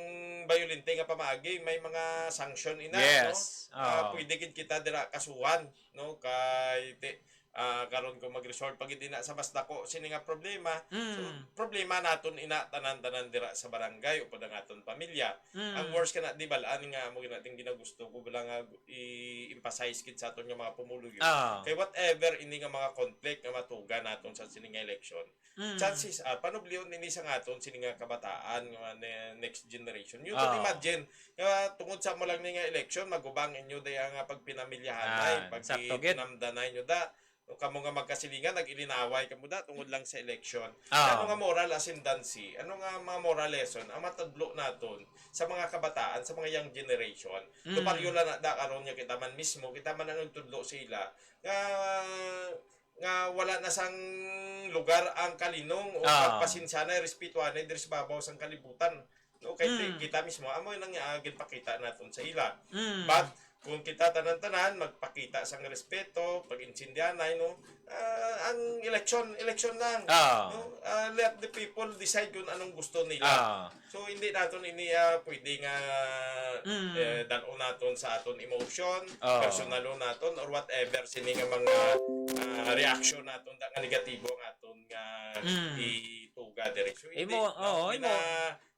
bayolente nga pamaagi may mga sanction ina, no? Yes. Ah, Oo. pwede gid kita dira kasuhan, no? Kay ti-, ah, karon kung mag-resort pa gid ina sa mas dako sini nga problema, so, Mm. problema naton ina tanan-tanan dira sa barangay upod ang aton pamilya. Ang Mm. worst kana di bal-an nga amo gid natin ginagusto ko bala nga i-emphasize gid sa aton nga mga pumuluyo. Ah. Kay whatever ini nga mga conflict nga matuga naton sa sini nga election, Mm. chances are panublion ini sa aton sini nga kabataan nga ne-, next generation. You can Ah. imagine nga tungod sa mo lang ni nga election, magubang inyo day nga pagpinamilyahanay, Ah, sakto gid. pagkinamdanay nyo da. O kamo nga magkasilingan, nag-ilinaway kamo da tungod lang sa election. Ah. Ano nga moral ascendancy? Ano nga mga moral lesson ang matudlo naton sa mga kabataan, sa mga young generation? Mm. Luparyo lang na da karon nga kita man mismo, kita man ang nagtudlo sa ila nga, nga wala na sang lugar ang kalinong o Ah. pagpasensya na, respetuhan na diri sa babaw sang kalibutan. No, kay ti-, Mm. kita mismo, amo nang, ah, ginpakita naton sa ila. Mm. But kung kita tanan-tanan magpakita sang respeto, pag-intindihanay, no, ah, ang eleksyon, eleksyon lang. Ah. No? Ah, let the people decide kung anong gusto nila. Ah. So, hindi naton ini, ah, pwede nga, Mm. eh, dal-on naton sa aton emotion, Ah. personalon naton, or whatever sini nga mga, ah, reaksyon naton da nga negatibo ang aton nga Mm. ituga diri. So, hindi, Imo, no? oo, imo.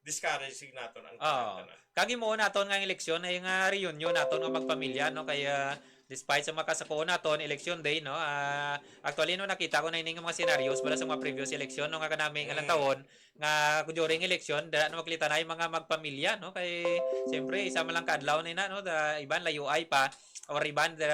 Gina-discourage naton ang Oo. tanan-tanan. Kag imo naton nga eleksyon ay nga reunion naton nga magpamilya, no? Kay, ah, despite sa makasakuon naton, election day, no? Ah, actually, no, nakita ko na ini nga mga scenarios para sa mga previous election, no, nga kanami nga lang Mm. taon, nga during election, dala na magkalitanay mga magpamilya, no? Kay, siyempre, isa man lang ka adlaw na ina, no? Da, iban, layuay pa, or iban, da,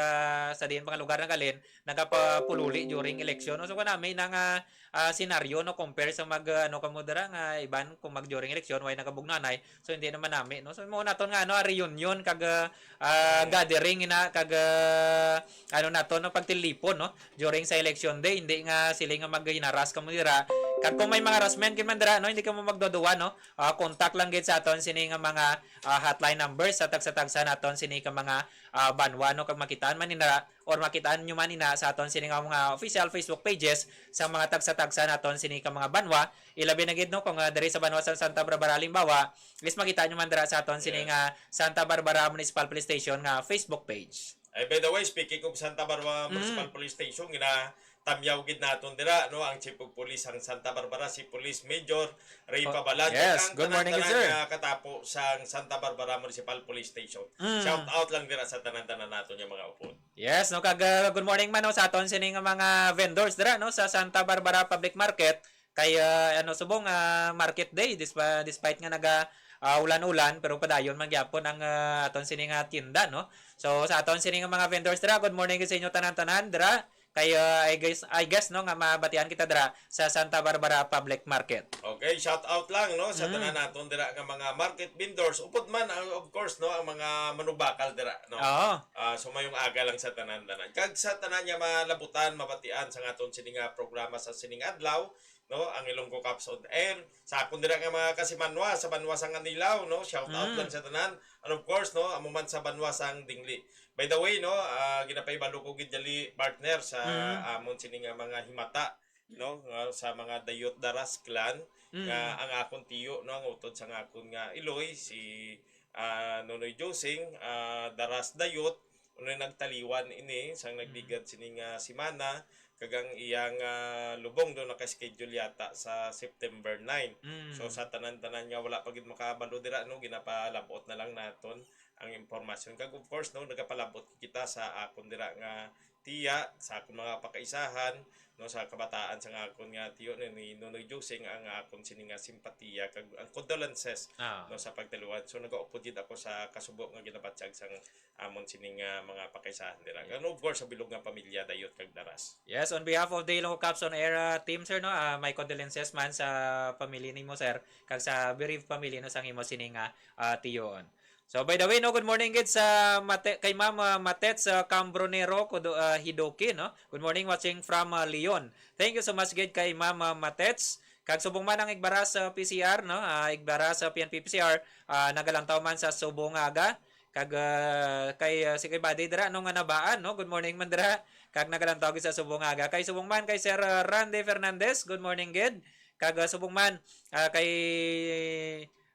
sa diin pa nga lugar naghalin, nagapapululi during election, no? So, kanami na nga, ah, senaryo, no? Compare sa mag, ah, ano, kamo dira nga iban kung mag during election, way nagabugnanay. So, hindi naman nami, no? So, mo naton nga, ano, ah, reunion kag, ah, ah, Mm. gathering ina kag, ah, ano nato, no, pagtilipon, no, during sa election day, hindi nga sila nga maghinaras kamo dira. Kag kung may mga harassment gid man dira, no, hindi kamo magduduwa, no, ah, contact lang gid sa aton sini nga mga, ah, hotline numbers sa tagsa-tagsa naton sini ka mga, ah, banwa, no, kag makitaan man nila or makitaan nyo man ina sa aton sini nga mga official Facebook pages sa mga tagsa-tagsa naton sini ka mga banwa. Ilabi na gid, no, kung, ah, diri sa banwa sa Santa Barbara, halimbawa, is makita nyo man dira sa aton sini Yes. nga Santa Barbara Municipal Police Station nga Facebook page. Ay, by the way, speaking of Santa Barbara Mm. Municipal Police Station, ginatamyaw gid naton dira, no, ang Chief of Police sang Santa Barbara, si Police Major Ray Oh, Pabalan. yes. Kag ang Good morning, tanan-tanan sir. nga katapo sang Santa Barbara Municipal Police Station. Mm. Shout out lang dira sa tanan-tanan naton nga mga upod. Yes, no, kag, ah, good morning man, no, sa aton sini nga mga vendors dira, no, sa Santa Barbara Public Market. Kay, ah, ano, subong, ah, market day, dispa-, despite nga naga, ah, ulan-ulan, pero padayon man gyapon ang, ah, aton sini nga tinda, no? So, sa aton sini nga mga vendors dira, good morning sa inyo tanan-tanan dira. Kay, ah, I guess, I guess, no, nga mabatian kita dira sa Santa Barbara Public Market. Okay, shout out lang, no, sa Mm. tanan naton dira nga mga market vendors. Upod man, ang, of course, no, ang mga manubakal dira, no. Oo. Ah, so, mayong aga lang sa tanan-tanan. Kag sa tanan nga malabutan, mabatian sa aton sini nga programa sa sining adlaw, no, ang Ilonggo Cops on Air. Sa akon dira nga mga kasimanwa, sa banwa sang Anilao, no, shout out Mm. lang sa tanan. And of course, no, amo man sa banwa sang Dingli. By the way, no, ah, ginapahibalo ko gid dali, partner, sa Mm. amon sini nga mga himata, no, nga sa mga Dayot Daras clan, Mm. nga ang akon tiyo, no, ang utod sa akon nga iloy, si ah, Nonoy Josing, ah, Daras Dayot, unoy nagtaliwan ini sang nagligad sini nga semana, kag ang iyang, ah, lubong do naka-schedule yata sa September nine. Mm. So, sa tanan-tanan nga wala pa gid makabalo dira, no, ginapalabot na lang naton ang impormasyon. Kag of course, no, nagapalabot kita sa akon dira nga tiya, sa akon mga pakaisahan, no, sa kabataan sa nga akon nga tiyo, no, ni Nonoy Josing, ang akon sini nga simpatiya kag ang condolences, Ah. no, sa pagtaliwan. So, nagaupod gid ako sa kasubo nga ginabatyag sang amon sini nga mga pakaisahan dira. And of course, sa bilog nga pamilya, Dayot kag Daras. Yes, on behalf of the Ilonggo Cops on Air, uh, team, sir, no, uh, my condolences man sa family nimo, sir, kag sa bereaved family, no, sang imo sini nga, uh, tiyoon. So, by the way, no, good morning gid sa Mate-, kay Ma'am, uh, Matets, uh, Cambronero Kudo, uh, Hidoki, no? Good morning, watching from, uh, Leon. Thank you so much gid kay Ma'am, uh, Matets. Kag subong man ang Igbaras, uh, P C R, no? Uh, Igbaras, uh, P N P P C R, uh, nagalantaw man sa subong nga aga. Kag, ah, kay, ah, si kay Buddy dira, no, nga nabaan, no? Good morning man dira. Kag nagalantaw gid sa subong nga aga. Kay subong man kay Sir, ah, Randy Fernandez, good morning gid. Kag, ah, subong man, ah, kay,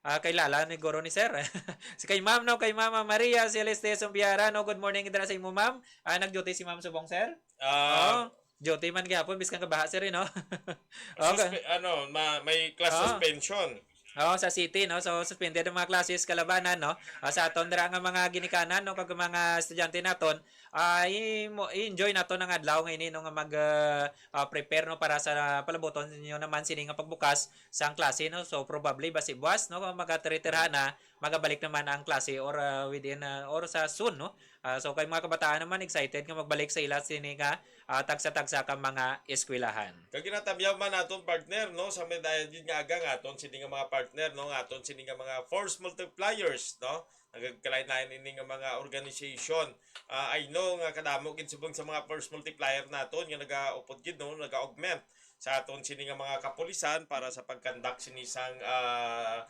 ah, kay Lala ni guro ni Sir. Si kay Ma'am, no, kay Mama Maria Celeste Sumbiara, no, good morning dira sa imo, Ma'am. Ah, nag-duty si Ma'am subong, Sir? Ah, Oo. Duty man gihapon, biskan kabaha, Sir, eh, no? Okay. Suspe-, ano, ma-, may class Ah. suspension. Oo, sa city, no? So, suspended ang mga classes kalabanan, no? Ah, sa aton dira nga mga ginikanan, no, kag mga estudyante naton, ah, i-, mo-, i-enjoy naton ang adlaw nga ini, no, nga mag, ah, ah, prepare, no, para sa palabuton ninyo naman sini nga pagbukas sang klase, no? So, probably basi buwas, no, magatiritira na, magabalik naman ang klase or, ah, within, ah, or sa soon, no? Ah, so, kay mga kabataan naman, excited nga magbalik sa ila sini nga ah, tagsa-tagsa ka mga eskwelahan. Kag ginatamyaw man naton, partner, no, sa may dayon gid nga aga nga aton sini nga mga partner, no, nga aton sini nga mga force multipliers, no, nagkalain-lain ini nga mga organization. Ah, I know nga kadamo gid subong sa mga force multiplier naton nga nagaupod gid, no, nag-augment sa aton sini nga mga kapulisan para sa pag-conduct sini sang, ah,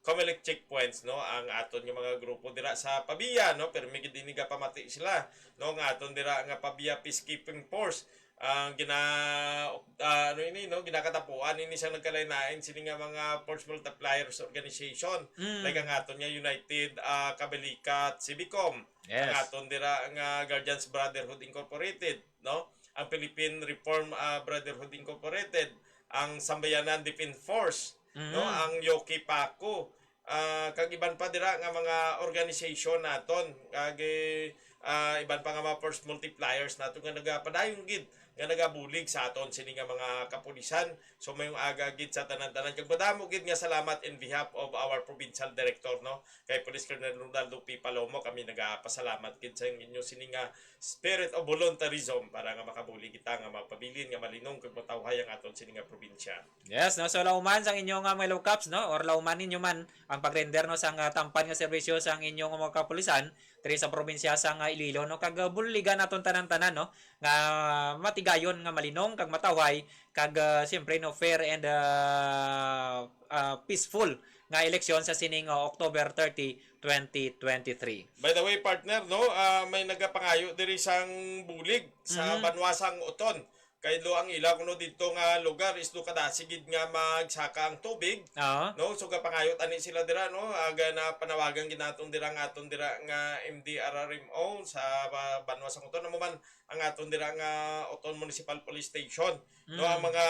Comelec checkpoints, no, ang aton nga mga grupo dira sa Pavia, no, pero may gid ini gapamati sila, no, nga aton dira nga Pavia Peacekeeping Force ang gina-, ah, ano ini, no, ginakatapuan ini sa nagkalain-lain sini nga mga force multipliers organization, Mm. like ang aton nga United, ah, Kabalikat Civicom, ang Yes. aton dira nga Guardians Brotherhood Incorporated, no, ang Philippine Reform, ah, Brotherhood Incorporated, ang Sambayanan Defense Force, no, Mm. ang Yoki Paku, ah, kag iban pa dira nga mga organization naton, kag, eh, ah, iban pa nga mga force multipliers naton nga nagapadayon gid nga nagabulig sa aton sini nga mga kapulisan. So, mayong aga gid sa tanan-tanan. Kag madamo gid nga salamat in behalf of our provincial director, no, kay Police Colonel Ronaldo P. Palomo. Kami nagapasalamat gid sa inyo sini nga spirit of voluntarism para nga makabulig kita nga mapabilin nga malinong kag matawhay ang aton sini nga probinsya. Yes, no? So, lauman sang inyo nga mga Ilonggo Cops, no? Or lauman ninyo man ang pag-render, no, sang, ah, tampan nga serbisyo sang inyo nga mga kapulisan diri sa probinsya sang, ah, Iloilo, no? Kag, ah, buligan naton tanan-tanan, no? Nga matigayon, nga malinong, kag matawhay, kag, ah, siyempre, no, fair and, ah, ah, peaceful nga eleksyon sa sining, ah, October thirty, twenty twenty-three. By the way, partner, no, ah, may nagapangayo diri sang bulig sa Mhm. banwa sang Oton. Kay do ang ila kuno didto nga lugar is do kadasi gid nga magsaka ang tubig, Oo. no? So, gapangayo tani sila dira, no? Aga na panawagan gid naton dira nga aton dira nga M D R R M O sa ba-, banwa sang Oton. Amo man ang aton dira nga Oton Municipal Police Station, no? Ang Mm. mga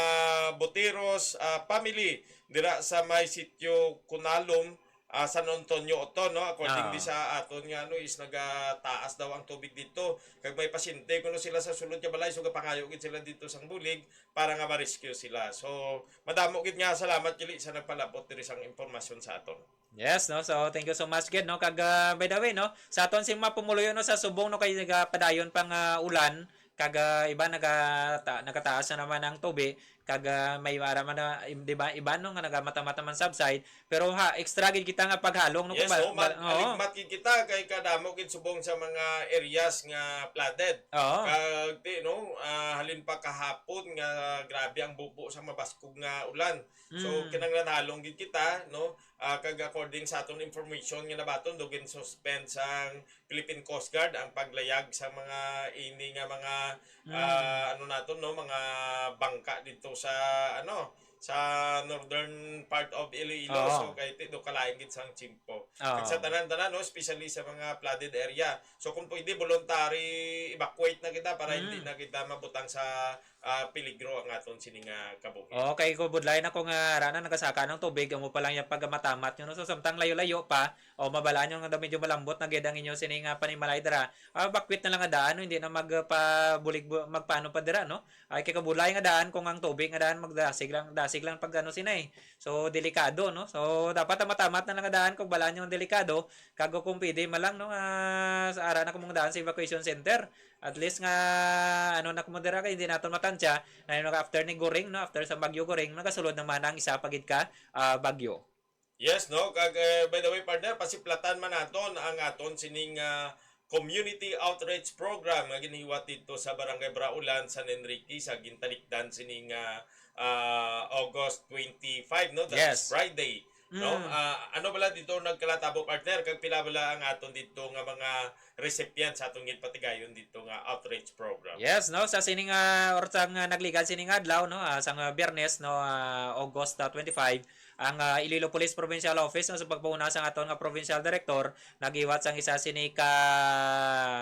Boteros, ah, family dira sa may sitio Kunalom, ah, San Antonio Oton, no? According di Ah. sa aton nga, ano, is nagataas daw ang tubig dito. Kag may pasyente kuno sila sa sulod nga balay, so gapangayo gid sila dito sang bulig para nga ma-rescue sila. So, madamo gid nga salamat, Kili, sa nagpalabot diri sang impormasyon sa aton. Yes, no? So, thank you so much gid, no? Kag, ah, by the way, no, sa aton sing mga pumuluyo, no, sa subong, no, kay nagapadayon pang, ah, ulan, kag, ah, iba nagata-, nagataas na naman ang tubig, kag, ah, may ara man na, im-, di ba, iba, no, nga nagamata-mata man subside, pero ha, extra gid kita nga paghalong, no, Yes, kung ba-, oh, ma-, ma-, oo. Aligmat gid kita kay kadamo gid subong sa mga areas nga flooded. Oo. Kag, ti-, no, ah, halin pa kahapon nga grabe ang bubo sa mabaskog nga ulan. So, Mm. kinahanglan halong gid kita, no? Ah, kag according sa aton information nga nabaton, do gin-suspend sang Philippine Coast Guard ang paglayag sa mga ini nga mga, Mm. ah, ano naton, no, mga bangka dito sa, ano, sa northern part of Iloilo. Oo. So, kay ti-, do kalain gid sang tiyempo. Oo. Kag sa tanan-tanan, no, especially sa mga flooded area. So, kung pwede, voluntary evacuate na kita para hindi Mm. na kita mabutang sa, ah, peligro ang aton sini nga kabuhi. Oo, kay kung budlay na kung, ah, ara na nagasaka ng tubig, amo pa lang yung pagmatamat nyo, no? So, samtang layo-layo pa, o mabalaan nyo nga medyo malambot na gid ang inyo sini nga panimalay dira, ah, evacuate na lang nga daan, no? Hindi na magpabulig-, magpaano pa dira, no? Ay, kay kabudlay nga daan, kung ang tubig nga daan, magdasig lang, dasig lang pag ano sina eh. So, delikado, no? So, dapat ang matamat na lang nga daan, kung balaan nyo ang delikado, kag kung pwede man lang, no? Ah, sa ara na kung mga daan sa evacuation center. At least nga, ano na kung dira kay hindi naton matansya, na yung after ni Goring, no? After sa Bagyo Goring, nagasulod naman ang isa pa gid ka, ah, bagyo. Yes, no? Kag, eh, by the way, partner, pasiplatan man naton ang aton sining, ah, community outreach program nga ginhiwat dito sa Barangay Braulan, San Enrique, sa gintalikdan sining, ah, ah, August twenty-five, no? That is Yes. Friday, no? Mm. Ah, ano bala dito nagkalatabo, partner? Kag pila bala ang aton dito nga mga recipient sa atong ginpatigayon dito nga outreach program? Yes, no, sa sining, ah, or sa nga nagligad sining adlaw, no, ah, sa nga Biyernes, no, ah, August, ah, twenty-five, ang, ah, Iloilo Police Provincial Office, no, sa pagpanguna sa aton nga provincial director, nagiwat sang isa sini ka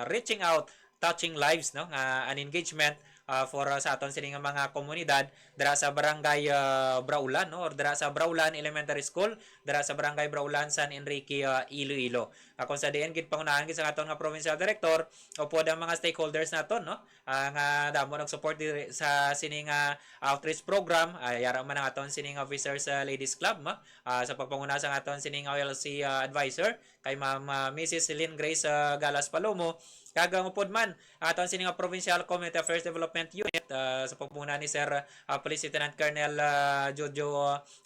reaching out, touching lives, no, nga an engagement, ah, for, ah, sa aton sini nga mga komunidad dira sa barangay, ah, Braulan, no, or dira sa Braulan Elementary School, dira sa barangay Braulan, San Enrique, ah, Iloilo. Ah, kung sa diin gid pangunahan gid sa aton nga provincial director, upod ang mga stakeholders naton, no? Ah, nga damo nag-support diri sa sini nga outreach program. Ah, yara man ang aton sini nga officers sa Ladies Club, no? Ah, sa pagpanguna sa aton sini nga O L C, ah, advisor kay Ma'am, ah, Missus Celine Grace, ah, Galas Palomo. Kag ang upod man, aton sini nga Provincial Community Affairs Development Unit, ah, sa pagpanguna ni Sir, ah, Police Lieutenant Colonel, ah, Jojo,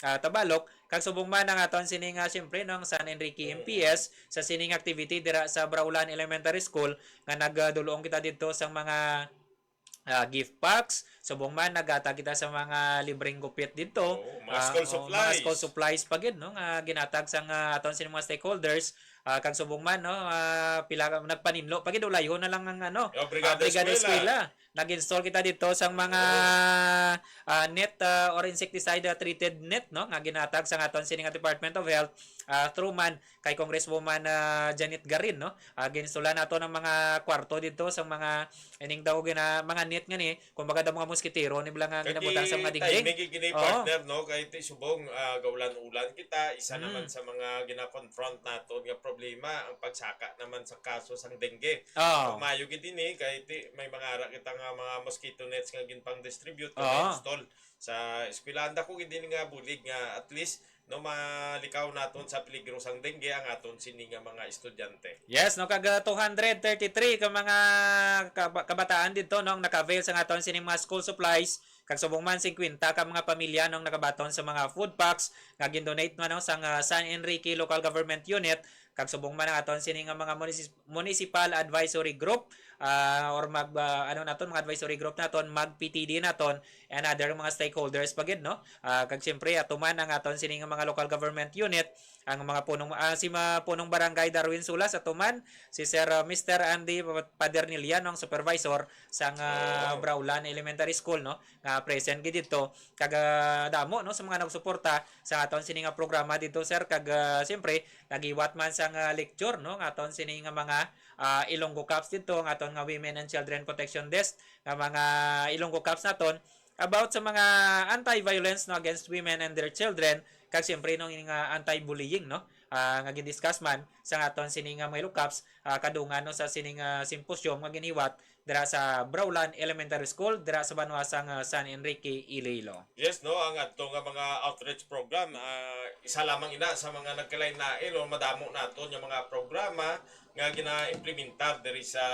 ah, Tabalok, kag subong man ang aton sini nga, siyempre, no, ang San Enrique Mm. M P S sa sining activity dira sa Braulan Elementary School nga nagdulong kita didto sang mga, ah, gift packs, subong man naghatag kita sa mga libreng gupit didto. Oo, mga Ah, school oh, mga supplies. School supplies pa gid, no, nga ginhatag sang, ah, aton sini mga stakeholders. Ah, kag subong man, no, ah, pila ka, nagpaninlo pa gid, ulayhon na lang ang, ano, Yung Brigada ah, Brigada Eskwela. Eskwela. Nag-install kita dito sang mga, Oo. ah, net, ah, or insecticide, ah, treated net, no, nga ginhatag sa aton sini nga Department of Health, ah, through man kay Congresswoman, ah, Janet Garin, no. Ah, ginsulan nato ng mga kwarto dito sa mga ining daw gina-, mga net nga ni, kumbaga daw mga moskitero ni bala nga Kay ginabutan sa mga dingding. Timing gid gini, Oo. partner, no? Kay ti subong, ah, gaulan-ulan kita, isa Mm. naman sa mga gina-confront naton nga problema ang pagsaka naman sa kaso sang dengue. Oo. Pag maayo gid ini, kay ti may mga ara kita nga mga mosquito nets nga ginpang-distribute, Oo. nga install sa eskwelahan. Dako gid ini nga bulig nga at least, no, malikaw naton sa peligro sang dengue ang aton sini nga mga estudyante. Yes, no, kag, ah, two hundred thirty-three ka mga kaba-, kabataan dito, no, ang naka-avail sa aton sini mga school supplies, kag subong man fifty ka mga pamilya, no, ang nakabaton sa mga food packs nga gin-donate man, no, sang, ah, San Enrique Local Government Unit, kag subong man ang aton sini nga mga munis-, municipal advisory group, ah, or mag, ah, ano naton, mga advisory group naton, mag P T D naton, and other mga stakeholders pa gid, no? Ah, kag siyempre, ato man ang aton sini nga mga local government unit, ang mga punong, ah, si ma-, punong barangay Darwin Sulas, ato man, si Sir, ah, Mister Andy Padernilla, no, ang supervisor sang, ah, Oo. Braulan Elementary School, no, nga present gid dito. Kag, ah, damo, no, sa mga nagsuporta sa aton sini nga programa dito, sir. Kag, ah, siyempre, nagiwat man sang, ah, lecture, no, nga aton sini nga mga, ah, Ilonggo Cops dito, nga aton nga Women and Children Protection Desk, nga mga Ilonggo Cops naton, about sa mga anti-violence, no, against women and their children, kag siyempre, no, nga anti-bullying, no, ah, nga gin-discuss man sa aton sini nga mga Ilonggo Cops, ah, kadungan, no, sa sini nga symposium nga ginhiwat dira sa Braulan Elementary School, dira sa banwa sang, ah, San Enrique, Iloilo. Yes, no, ang adto nga mga outreach program, ah, isa lamang ina sa mga nagkalain-lain o madamo naton nga mga programa nga gina-implementar diri sa,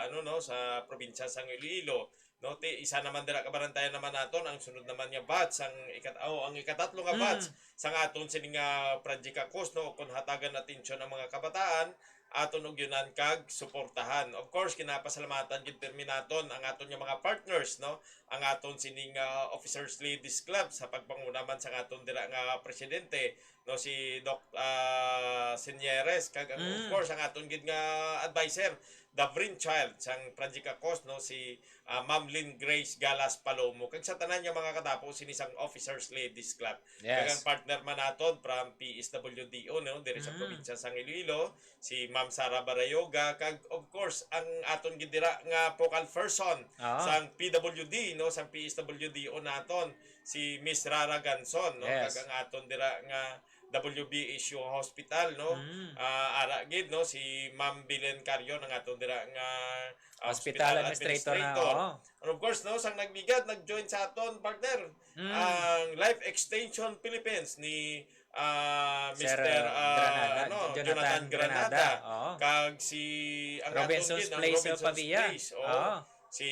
ano, no, sa probinsya sang Iloilo. No, ti, isa naman dira kabarantayan naman naton ang sunod naman nga batch, ang ikat-, oh, ang ikatatlo nga Mm. batch sang aton sini nga Project Akos, no, kung hatagan atensyon ang mga kabataan, aton ugyonan kag suportahan. Of course, ginapasalamatan gid pirmi naton ang aton nga mga partners, no? Ang aton sining, ah, Officers Ladies Club sa pagpanguna man sa aton dira nga presidente, no, si Doc, ah, Senieres, kag ang, of Mm. course, ang aton gid nga adviser, the brainchild sang Project Akos, no, si, ah, Ma'am Lynn Grace Galas Palomo, kag sa tanan nga mga katapo sini sang Officers Ladies Club. Kag ang Yes. partner man naton from P S W D O, no, diri sa Mm. probinsya sang Iloilo, si Ma'am Sara Barayoga, kag of course ang aton gid dira nga focal person Ah. sang P W D, no, sang P S W D O naton, si Miss Rara Ganson, no, Yes. kag ang aton dira nga W B H U Hospital, no? Mm. Ah, ara gid, no, si Ma'am Belen Carion ang aton dira nga, ah, Hospital hospital administrator na, administrator. Oo. And of course, no, sang nagligad, nag-join sa aton, partner, Mm. ang Life Extension Philippines ni, ah, Sir, Mister, ah, ah, Granada, ano, Jonathan Jonathan Granada. Granada. Oo. Kag si, ang aton Robinson's gid, ang Place, uh, Robinson's Pavia. Place, oo. Oo. Si,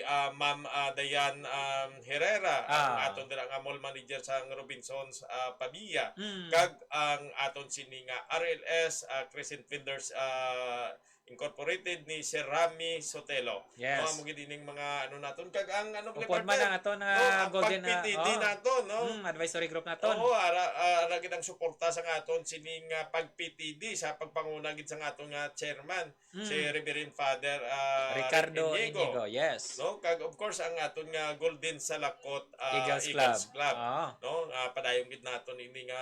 ah, Ma'am, ah, Diane, um, Herrera, ang Ah. aton dira nga mall manager sa Robinsons, ah, Pavia, Mm. kag ang aton sini nga R L S, ah, Crescent Vendors, ah, Incorporated ni Sir Rami Sotelo. Yes. No, amo gid ining mga ano naton. Kag ang ano, Upod man partner, ang aton, no, ah, ang golden, ah, pag-P T D oh. naton, no? Mm, advisory group naton. Oo, ara, ah, ara gid ang suporta sa aton sini nga pag-P T D sa pagpanguna gid sa aton nga chairman, si Mm. Reverend Father, ah, Ricardo Inigo. Inigo, yes. No? Kag of course ang aton nga Golden Salakot, ah, Eagles Eagles Club. Club. Ah. No? Ah, padayon gid naton ini nga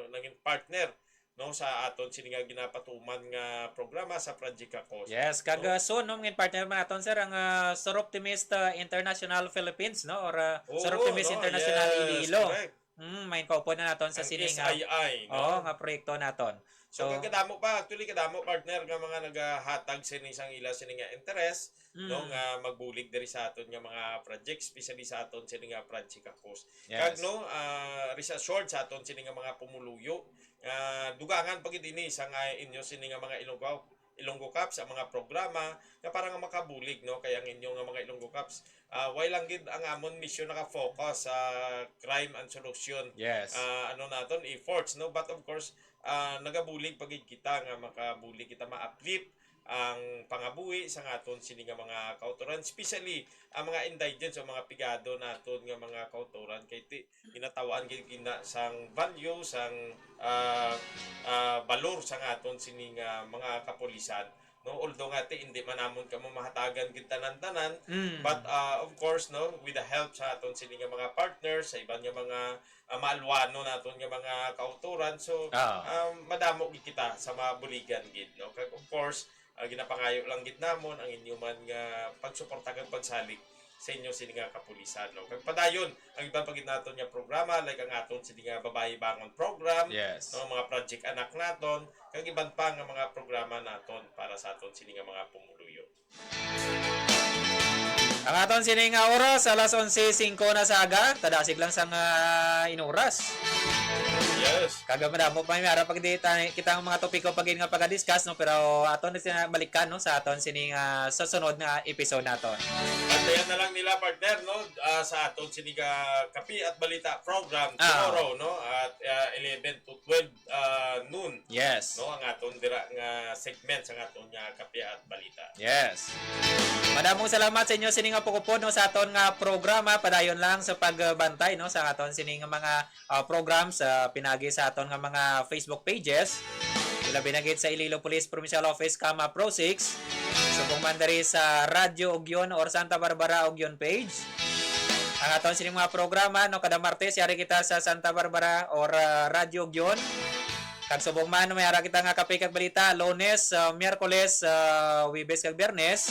nangin partner, no, sa aton sini nga ginapatuman nga programa sa Project Akos. Yes, kag, No? ah, soon, no, mangin partner man naton, sir, ang, ah, Soroptimist, ah, International Philippines, no, or, ah, Oo, Soroptimist no? International Yes, Iloilo. Correct. Mm, may kaupod na naton sa Ang sini nga S I I, no? Oo, nga proyekto naton. So, So, kag kadamo pa, actually, kadamo, partner, nga mga nagahatag sini sang ila sini nga interest, no, Mm. nga magbulig diri sa aton nga mga projects, especially sa aton sini nga Project Akos. Kag, Yes. no, ah, rest assured sa aton sini nga mga pumuluyo, ah, dugangan pa gid ini sa nga inyo sini nga mga Ilonggo, Ilonggo Cops, ang mga programa nga para nga makabulig, no, kay ang inyo nga mga Ilonggo Cops, ah, why lang gid ang amon misyon naka-focus sa crime and solution, Yes. ah, ano naton, efforts, no? But of course, ah, nagabulig pa gid kita nga makabulig kita ma-uplift ang pangabuhi sa aton sini nga mga kautoran, especially ang mga indigents o mga pigado naton nga mga kautoran, kay ti-, ginatawaan gid gina sang value, sang, ah, ah, balor sa aton sini nga mga kapulisan, no? Although nga ti, hindi man namon kamo mahatagan gid tanan-tanan, Mm. but, ah, of course, no, with the help sa aton sini nga mga partners, sa iban nga mga, ah, maalwano naton nga mga kautoran, so, Ah. um, madamo gid kita sa mabuligan gid, no? Kag of course, ah, ginapangayo lang gid namon ang inyo man nga pagsuporta kag pagsalig sa inyo sini nga kapulisan, no? Kag padayon ang iban pa gid naton nga programa, like ang aton sini nga Babayi Bangon program, Yes. no, mga Project Anak naton, kag iban pa nga mga programa naton para sa aton sini nga mga pumuluyo. Ang aton sini nga oras, alas onse singko na sa aga, tadasig lang sang, ah, inuras. Yes. Kag madamo pa may ara pag di ta-, kita ang mga topiko pag nga pag-discuss, no, pero aton na sina balikan, no, sa aton sini nga sa sunod nga episode naton. Bantayan na lang nila, partner, no, ah, sa aton sini nga Kape at Balita program Ah. tomorrow, no, at, ah, eleven to twelve, ah, noon. Yes. No, ang aton dira nga segment sa aton nga Kape at Balita. Yes. Madamong salamat sa inyo sini nga pag-upod, no, sa aton nga programa. Padayon lang sa pagbantay, no, sa aton sini nga mga, ah, programs, ah, pinagi sa aton nga mga Facebook pages. Ilabi na gid sa Iloilo Police Provincial Office, kama Pro six. Subong man diri sa Radyo Ugyon or Santa Barbara Ugyon page. Ang aton sini mga programa, no, kada Martes, yari kita sa Santa Barbara or, ah, Radyo Ugyon. Kag subong man, may ara kita nga Kape kag Balita, Lunes, ah, Miyerkules, ah, Huwebes kag Biyernes,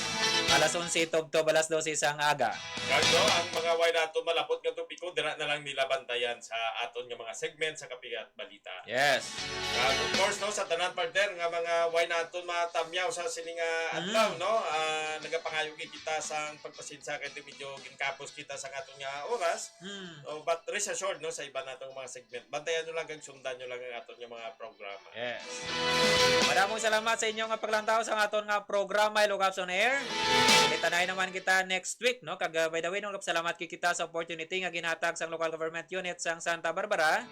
alas onse tubtob alas dose sang aga. Kag, no, ang mga way nato malapot nga topiko, dira na lang nila bantayan sa aton nga mga segment sa Kape at Balita. Yes. Kag, of course, no, sa tanan, partner, nga mga way naton matamyaw sa sini nga Mm. adlaw, no, ah, nagapangayo gid kita sang pagpasensya kay medyo ginkapos kita sa aton nga oras. Mm. Oh, but rest assured, no, sa iban natong mga segment, bantayan nyo lang kag sundan nyo lang ang aton nga mga programa. Yes. Madamong salamat sa inyo nga paglantaw sa aton nga programa, Ilocos on Air. Kita na naman kita next week, no? Kag, uh, by the way, no, salamat kay kita sa opportunity nga ginhatag sang local government unit sang Santa Barbara.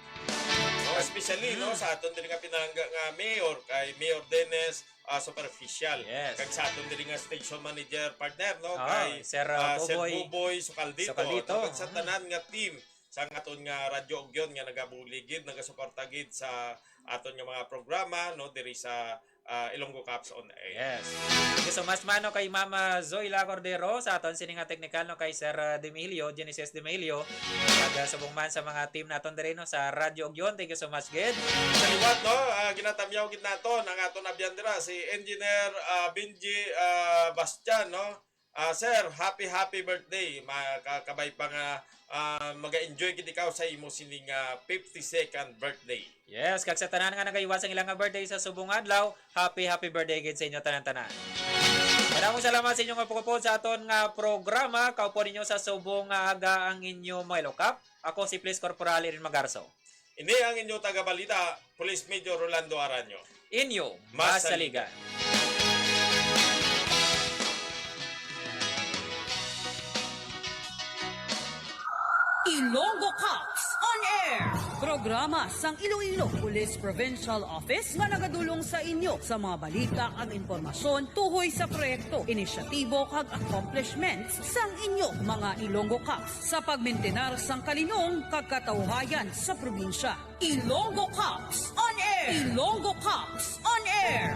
No, especially, no, Mm. sa aton diri nga pinalangga nga mayor, kay Mayor Dennis, ah, Superficial. Yes. Kag sa aton diri nga station manager partner, no, Ah, kay, Sir, ah, ah, Sir Buboy Buboy Sukaldito. Sukaldito. No, kag sa Mm. tanan nga team sa aton nga Radyo Ugyon nga nagabulig gid, nagasuporta gid sa aton nga mga programa, no, diri sa ah, Ilonggo Cops on Air. Yes. Thank you so much, mano, kay Mama Zoila Cordero sa aton sini nga technical, no, kay Sir, ah, Demilio, Genesis Demilio. Kag, ah, subong man sa mga team naton diri, no, sa Radyo Ugyon. Thank you so much, gid. Sa liwat, no, ah, ginatamyaw gid naton ang aton abyan dira, si Engineer, ah, Benji, ah, Bastian, no. Ah, sir, happy, happy birthday. Makakabay pa nga, ah, maga-enjoy gid ikaw sa imo sining, ah, fifty-second birthday. Yes, kag sa tanan nga nagaiwat sang ilang nga birthday sa subong adlaw, happy, happy birthday gid sa inyo tanan-tanan. Maraming salamat sa inyong pagupod sa aton nga programa. Kaupo ninyo sa subong nga aga ang inyo mga Ilocap. Ako si Police Corporal Erin Magarso. Ini ang inyo tagabalita, Police Major Rolando Aranyo. Inyo, Masaligan. Masaligan. Ilonggo Cops on Air. Programa sang Iloilo Police Provincial Office nga nagadulong sa inyo sa mga balita kag impormasyon tuhoy sa proyekto, inisyatibo kag accomplishments sang inyo mga Ilonggo Cops sa pagmintinar sang kalinong kag katawhayan sa probinsya. Ilonggo Cops on Air. Ilonggo Cops on Air.